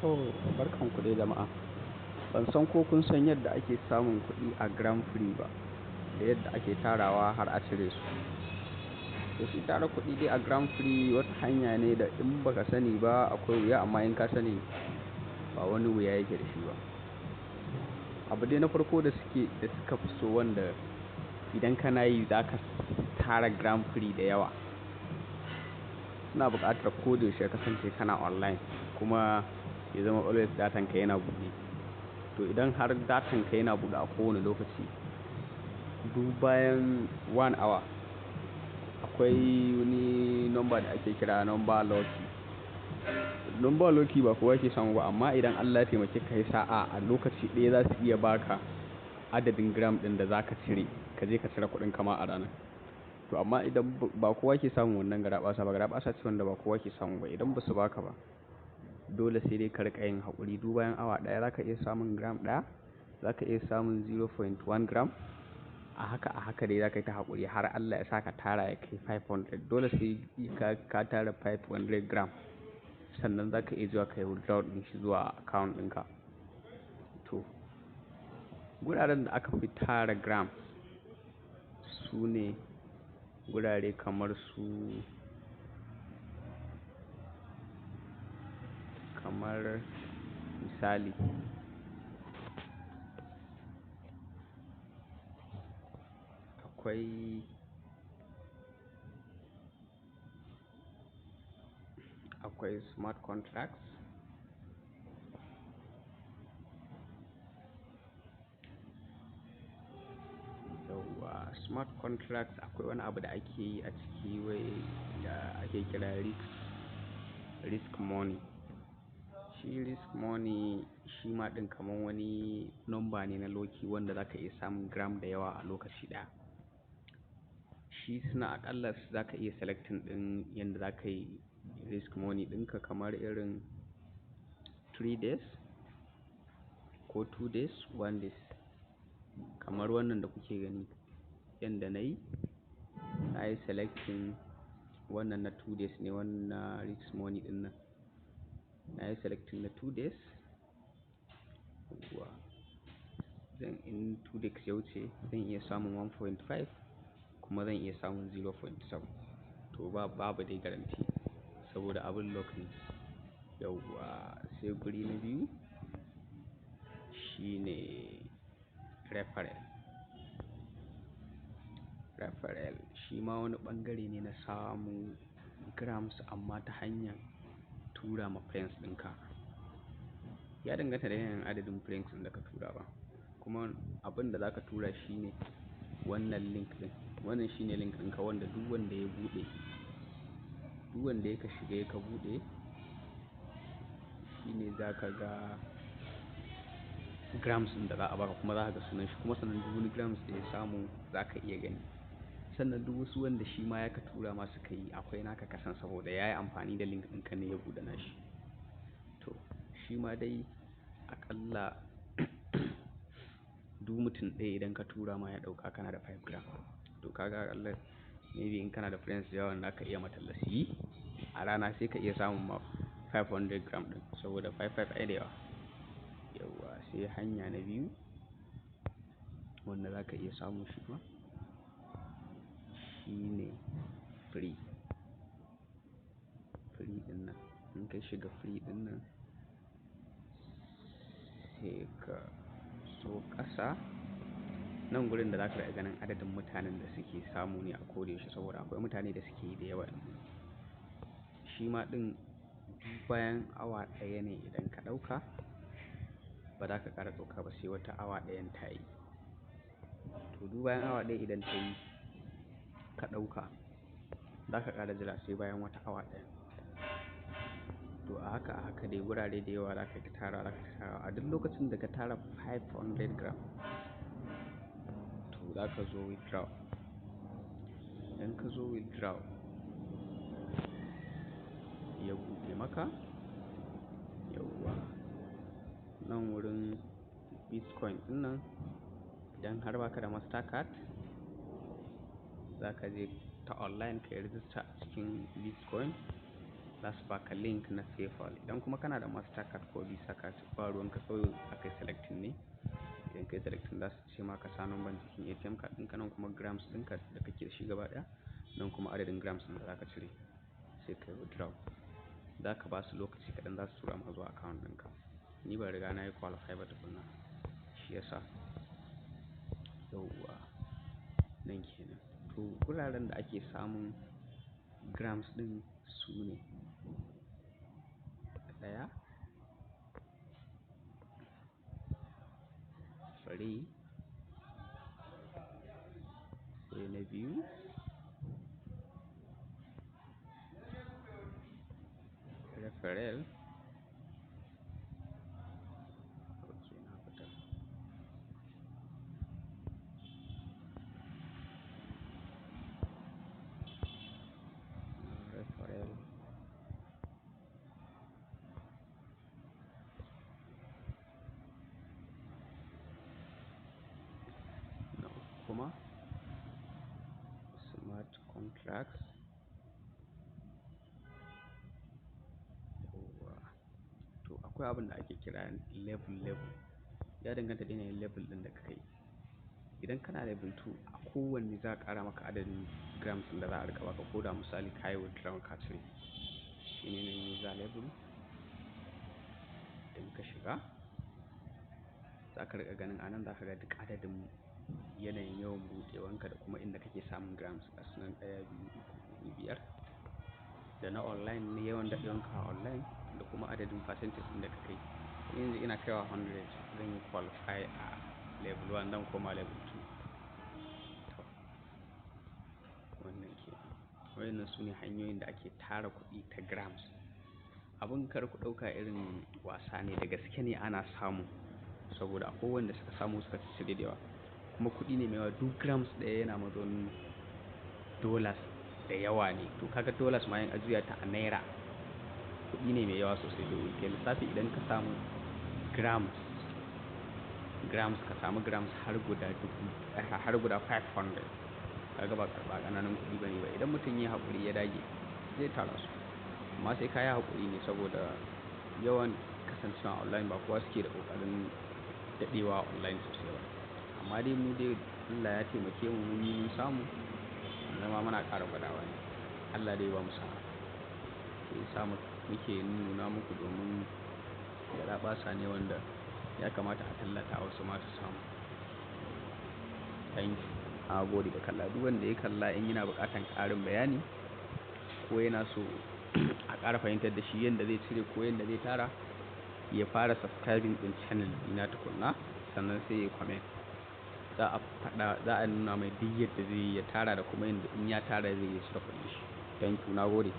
To, barkan ku dai jama'a. Ban san ko kun san yadda ake samun kuɗi a Gramfree ba, da yadda ake tarawa har a cire su. To shi tara kuɗi dai a Gramfree wata hanya ne da in baka sani ba akwai wuya, amma in ka sani ba wani wuya yake da shi ba. Abu dai na farko da suka fi so wanda idan kana yi za ka tara Gramfree da yawa. Suna buƙatar ko da yaushe ka kasance kana online kuma ya zama always datan ka yana buɗe. To idan har datan ka yana buɗe a kowane lokaci, duk bayan 1 hour akwai wani number da ake kira number lucky. Number lucky ba kowa yake samu ba, amma idan Allah ya taimake ka yi sa'a, a lokaci ɗaya za su iya ba ka adadin gram ɗin da za ka cire, ka je ka cire kuɗin ka ma a ranar. To amma idan ba kowa yake samun wannan garaɓasa ba, garaɓasa ce wanda ba kowa yake samu ba. Idan ba su ba ka ba, dole sai dai ka riƙa yin haƙuri. Duk bayan awa ɗaya za ka iya samun gram ɗaya, za ka iya samun 0.1 gram. A haka a haka dai za ka yi ta haƙuri har Allah ya sa ka tara ya kai 500. Dole sai ka tara 500 gram sannan za ka iya zuwa ka yi withdraw ɗin shi zuwa account ɗinka. To, guraren da aka fi tara gram su ne gurare kamar misali, akwai smart contracts. Yauwa, smart contracts akwai wani abu da ake yi a ciki wai da ake kira risk money. Shi risk money shi ma ɗin kamar wani number ne na lucky wanda za ka iya samun gram da yawa a lokaci ɗaya. Shi suna aƙalla za ka iya selecting ɗin yanda za ka yi risk money ɗinka, kamar irin 3 days ko 2 days, 1 days. Kamar wannan da kuke gani, yanda na yi, na yi selecting wannan na 2 days ne, wannan na risk money ɗin nan. Na yi selecting na 2 days. Yauwa. Zan in 2 days ya wuce, zan iya samun 1.5 kuma zan iya samun 0.7. To ba babu dai guarantee saboda abin luck ne. Yauwa, sai guri na biyu shine referral. Referral shi ma wani ɓangare ne na samun grams, amma ta hanyar tura ma friends ɗinka. Ya danganta da yanayin adadin friends ɗin da ka tura ba. Kuma abin da za ka tura shi ne wannan link ɗin. Wannan shine link ɗinka wanda duk wanda ya buɗe, duk wanda ya ka shiga ya ka buɗe, shine za ka ga grams ɗin da za a baka, kuma za ka ga sunan shi, kuma sannan duk wani grams da ya samu za ka iya gani. Sannan duk wasu wanda shi ma ya ka tura ma suka yi, akwai naka kasan saboda ya yi amfani da link ɗinka ne ya buɗe nashi. To shi ma dai aƙalla duk mutum ɗaya idan ka tura ma ya ɗauka, kana da 5 gram. To ka ga aƙalla maybe in kana da friends da yawa wanda zaka iya ma talla suyi, a rana sai ka iya samun ma 500 gram ɗin, saboda five five ai da yawa. Yauwa, sai hanya na biyu wanda za ka iya samu shi ma shine free. Free ɗin nan. In ka shiga free ɗin nan, sai ka zo ƙasa. Nan gurin da za ka riƙa ganin adadin mutanen da suke samu ne a ko da yaushe, saboda akwai mutane da suke yi da yawa yanzu. Shi ma ɗin duk bayan awa ɗaya ne idan ka ɗauka, ba za ka ƙara ɗauka ba sai wata awa ɗayan ta yi. To duk bayan awa ɗaya idan ta yi ka ɗauka, za ka ƙara jira sai bayan wata awa ɗaya. To a haka a haka dai gurare da yawa za ka yi ta tara, za ka yi ta tara. A duk lokacin da ka tara 500 gram, to za ka zo withdraw. Idan ka zo withdraw, ya buɗe maka, yauwa. Nan wurin Bitcoin ɗin nan, idan har ba ka da Mastercard, za ka je ta online ka yi register a cikin Bitcoin. Za su baka link na PayPal. Idan kuma kana da Mastercard ko Visa card, ba ruwan ka, kawai aka yi selecting ne. Idan ka yi selecting, za su ce maka sa number cikin ATM card ɗinka, nan kuma grams ɗinka da kake da shi gaba ɗaya, nan kuma adadin grams ɗin da za ka cire, sai ka yi withdraw. Za ka ba su lokaci kaɗan, za su tura ma zuwa account ɗinka. Ni ban riga na yi qualify ba tukuna, shi yasa. Yauwa, nan kenan. To, guraren da ake samun grams ɗin su ne: ɗaya, free, sai na biyu referral. Ok, na fita. Referral. Na uku kuma smart contracts. Yauwa. To, akwai abin da ake kira level level. Ya danganta da yanayin level ɗin da ka kai. Idan kana level 2, a kowanne za a ƙara maka adadin grams ɗin da za a riƙa baka, ko da misali ka yi withdrawal ka cire. Shi ne nan user level. Idan ka shiga, za ka riƙa ganin a nan za ka ga duk adadin yanayin yawan buɗewanka da kuma inda kake samun grams. Gasu nan ɗaya, biyu, uku, huɗu, biyar. Da na online ne, yawan daɗewanka a online da kuma adadin percentage ɗin da ka kai. Yanzu ina kaiwa 100, zan yi qualify a level 1, zan koma level 2. To, wannan ke. Waɗannan su ne hanyoyin da ake tara kuɗi ta grams. Abin kar ku ɗauka irin wasa ne, da gaske ne ana samu. Saboda akwai wanda suka samu, suka ciccire da yawa. Kuma kuɗi ne mai yawa. Duk grams ɗaya yana mazaunin dollars da yawa ne. To, kaga dollars ma in a juya ta a naira, kuɗi ne mai yawa sosai. To, kai lissafi, idan ka samu grams, ka samu grams har guda 1000, har guda 500. Kaga ba ƙananan kuɗi bane ba. Idan mutum ya yi haƙuri, ya dage, zai tara su. Amma sai ka yi haƙuri ne, saboda yawan kasancewa online, ba kowa suke da ƙoƙarin daɗewa online sosai ba. Amma dai mu dai Allah ya taimake mu, mun yi, mun samu. Yanzu ma muna ƙara gwadawa ne. Allah dai ya bamu sa'a. Shi yasa muke nuna muku, domin garaɓasa ne wanda ya kamata a tallata wasu ma su samu. Thank you. Na gode da kalla. Duk wanda ya kalla, in yana buƙatar ƙarin bayani ko yana so a ƙara fahimtar da shi yanda zai cire ko yanda zai tara, ya fara subscribing ɗin channel ɗina tukuna, sannan sai ya comment. Za a faɗa, za a nuna mai duk yadda zai yi ya tara da kuma yanda in ya tara zai iya cire kuɗin shi. Thank you. Na gode.